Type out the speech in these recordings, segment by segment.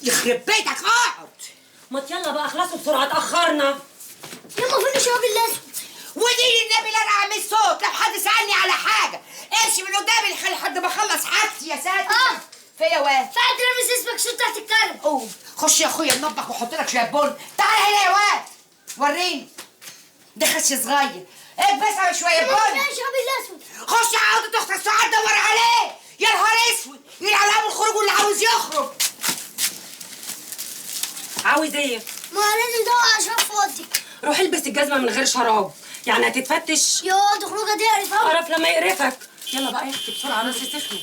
يخرب بيتك اقعد. ما يلا بقى اخلصوا بسرعة، اتاخرنا. يما فين الشراب الاسود؟ ودين النبي لا انا اعمل صوت لو حد سالني على حاجة. امشي من قدامي لحد ما اخلص حاجتي يا ساتر. في يا واد؟ في حد لابس اسمك شو تحت الكنبة. قوم خش يا اخويا المطبخ وحط لك شوية بن. تعالى هنا يا واد وريني، ده خش صغير، اكبسها شوية بن. الشراب الاسود. خش على اوضة اختك سعاد دور عليه. يا نهار اسود، يلعن ابو الخروج واللي عاوز يخرج. عاوز ايه؟ ما لازم ندور على شراب فاضي. روح البس الجزمة من غير شراب، يعني هتتفتش. يا دي خروجه دي قرفها. قرف لما يقرفك. يلا بقى يا اختي بسرعة، راسي سخنة.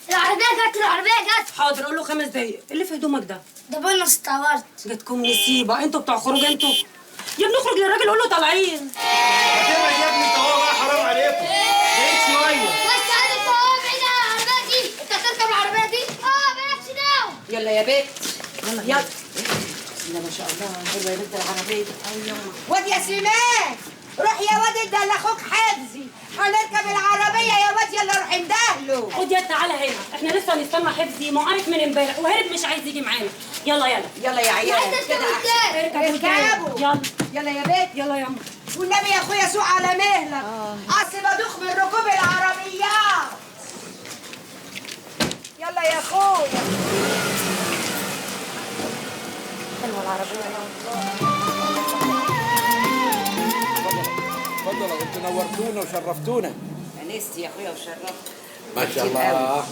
العربية جت، العربية جت. حاضر، قول له 5 دقايق. اللي في هدومك ده؟ ده بونص اتعورت. جاتكم نسيبه، انتوا بتوع خروج انتوا. يا ابني اخرج للراجل قول له طالعين. ما تبعد يا ابني انت هو بقى، حرام عليكم. بعيد شوية. بس انا انت هو بعيد عن العربية دي. انت هتركب العربية دي؟ اه مالكش دعوه. يلا يا بنت يلا يلا. بسم الله ما شاء الله، حلوة يا بنت العربية. ايوه واد يا سليمان، روح يا واد ده لاخوك حفظي، هنركب العربية يا واد، يلا روح اندهله. خد يا تعالى هنا، احنا لسه هنستنى حفظي، ما عارف من امبارح وهرب مش عايز يجي معانا. يلا يلا يلا يا عيال. اركبوا. يلا يلا يا بنت. يلا يا عم. والنبي يا اخويا سوق على مهلك، اصل بدوخ من ركوب العربيات. يلا يا اخويا. حلوة العربية. اتفضلوا انتوا نورتونا وشرفتونا. انستي يا اخويا وشرفت. ما شاء الله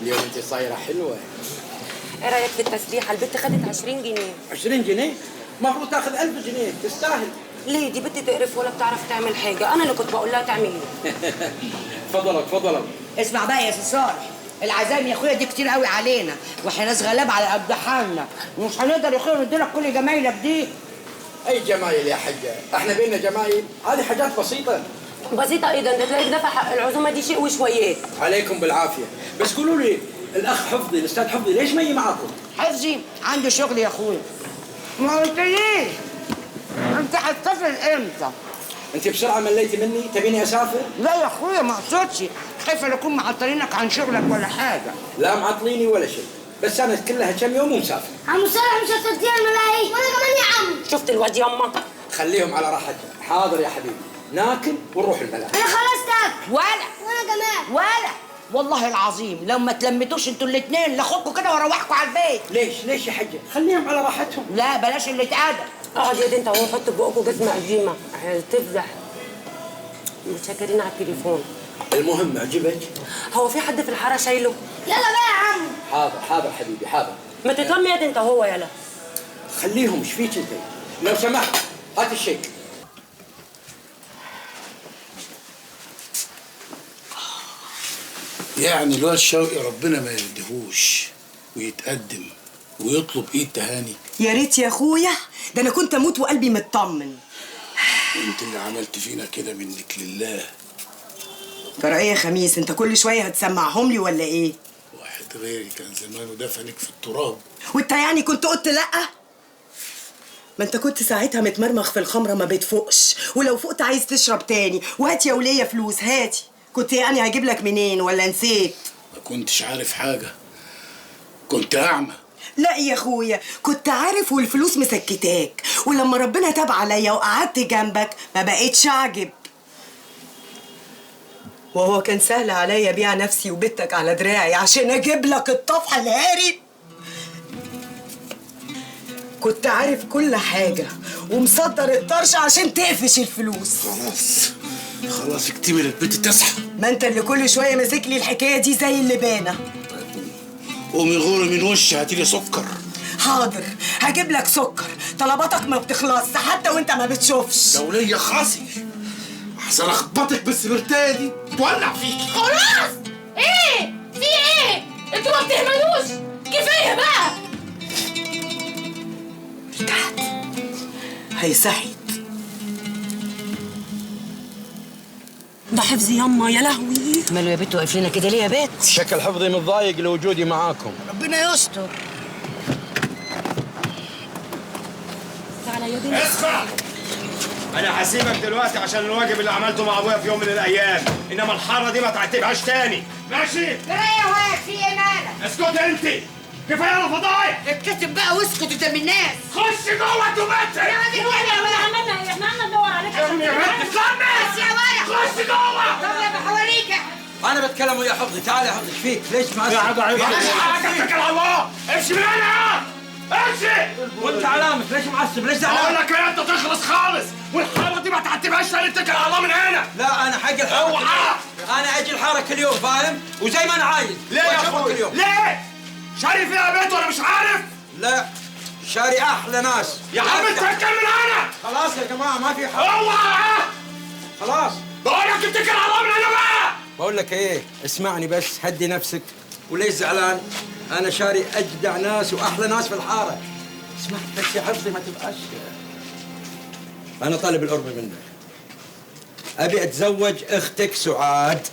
اليوم انت صايرة حلوة. ايه رايك في التسريحه؟ البت خدت 20 جنيه. 20 جنيه؟ المفروض تاخذ 1000 جنيه، تستاهل. ليه؟ دي بنت تقرف ولا بتعرف تعمل حاجة، انا اللي كنت بقول لها تعمل ايه. اتفضلوا اتفضلوا. اسمع بقى يا سي صالح، العزايم يا اخويا دي كتير قوي علينا، واحنا ناس غلاب على قد حالنا، ومش هنقدر يا اخويا نديلك كل جمايلك دي. اي جمايل يا حجه؟ احنا بينا جمايل، هذه حاجات بسيطة. بسيطة ايه ده؟ انت تلاقيك دافع حق العزومة دي شيء وشويات. عليكم بالعافية، بس قولوا لي الاخ حفظي، الاستاذ حفظي ليش ما يجي معاكم؟ حفظي عنده شغل يا اخويا. ما قلتليش انت هتسافر امتى؟ انت بسرعة مليتي مني، تبيني اسافر؟ لا يا اخويا ما اقصدش، خايفة لا اكون معطلينك عن شغلك ولا حاجة. لا معطليني ولا شيء، بس انا كلها كم يوم ومسافر. عم صالح مش هتودينا الملاهي؟ وانا كمان يا عم. شفت الواد يما؟ خليهم على راحتهم. حاضر يا حبيبي، ناكل ونروح الملاهي. انا خلصت اكل. ولا وانا كمان. ولا والله العظيم لو ما تلمتوش انتوا الاثنين لاخدكوا كده واروحكوا على البيت. ليش ليش يا حجه؟ خليهم على راحتهم. لا بلاش اللي اتقدر. اقعد يا دي انت وهو، حط بقكوا جزمه قديمة هتفزح. متشكرين على التليفون. المهم عجبك؟ هو في حد في الحارة شايله؟ يلا بقى يا عم. حاضر حاضر حبيبي حاضر. ما تتلم يا دي انت وهو. يلا خليهم، ايش فيك انت؟ لو سمحت هات الشيك. يعني الواد شوقي ربنا ما يهديهوش ويتقدم ويطلب ايد تهاني. يا ريت يا اخويا، ده انا كنت اموت وقلبي مطمن. انت اللي عملت فينا كده منك لله. ترى ايه يا خميس، انت كل شوية هتسمعهم لي ولا ايه؟ واحد غيري كان زمانه دفنك في التراب. وانت يعني كنت قلت لا؟ ما انت كنت ساعتها متمرمخ في الخمرة ما بتفوقش، ولو فقت عايز تشرب تاني، وهات يا وليه فلوس هاتي. كنت يعني هجيب لك منين ولا نسيت؟ ما كنتش عارف حاجة، كنت اعمى. لا يا اخويا كنت عارف والفلوس مسكتاك، ولما ربنا تاب عليا وقعدت جنبك ما بقتش اعجب. وهو كان سهل عليا ابيع نفسي وبيتك على دراعي عشان اجيب لك الطفحه الهاري. كنت عارف كل حاجة ومصدر الطرش عشان تقفش الفلوس. خلاص خلاص اكتمل البيت تصحى. ما انت اللي كل شوية ماسك لي الحكاية دي زي اللبانه. قومي غوري من وشي، هاتي لي سكر. حاضر هجيب لك سكر، طلباتك ما بتخلصش حتى وانت ما بتشوفش. دولية خاصي احسن اخبطك بالسبرتايه دي تولع فيكي. خلاص ايه؟ في ايه؟ انتوا ما بتهملوش، كفاية بقى. ارتحت هي صحيت. ده حفظي يما، يا لهوي. ماله يا بت واقف لنا كده ليه يا بت؟ شكل حفظي متضايق لوجودي معاكم. ربنا يستر. تعالى يا بنت. اسمع، انا هسيبك دلوقتي عشان الواجب اللي عملته مع ابويا في يوم من الايام، انما الحارة دي ما تعتبهاش تاني، ماشي؟ ايه يا واد في ايه مالك؟ اسكت انت. كفاية الفضايح. اتكتم بقى واسكت قدام الناس. خش جوه انت وبنتي. يا احنا عملنا ايه؟ احنا عملنا ندور عليك عشان يا بنت بس يا ولد. خش جوه. طب يا بحواليك. انا بتكلم ويا حفظي. تعال يا حفظي، ايش فيك؟ ليش معصب؟ يا عيب عليك، اتكل على الله، امشي من هنا، امشي. وانت علامك ليش معصب؟ ليش زعلان؟ اقول لك انت تخلص خالص، والحاره دي ما تعتبهاش تاني. اتكل على الله من هنا. لا انا حق الحارة. اوعى. انا اجي الحارة كل يوم، فاهم؟ وزي ما انا عايز. ليه يا اخوي؟ كل يوم. ليه؟ شاري فيها بيت وانا مش عارف؟ لا شاري احلى ناس يا عم. اتكل من هنا. خلاص يا جماعة ما في حاجة. اوعى. خلاص بقول لك اتكل على الله من هنا بقى. بقول لك ايه، اسمعني بس، هدي نفسك. وليش زعلان؟ انا شاري اجدع ناس واحلى ناس في الحارة. اسمع بس يا حفظي ما تبقاش. انا طالب القرب منك، ابي اتزوج اختك سعاد.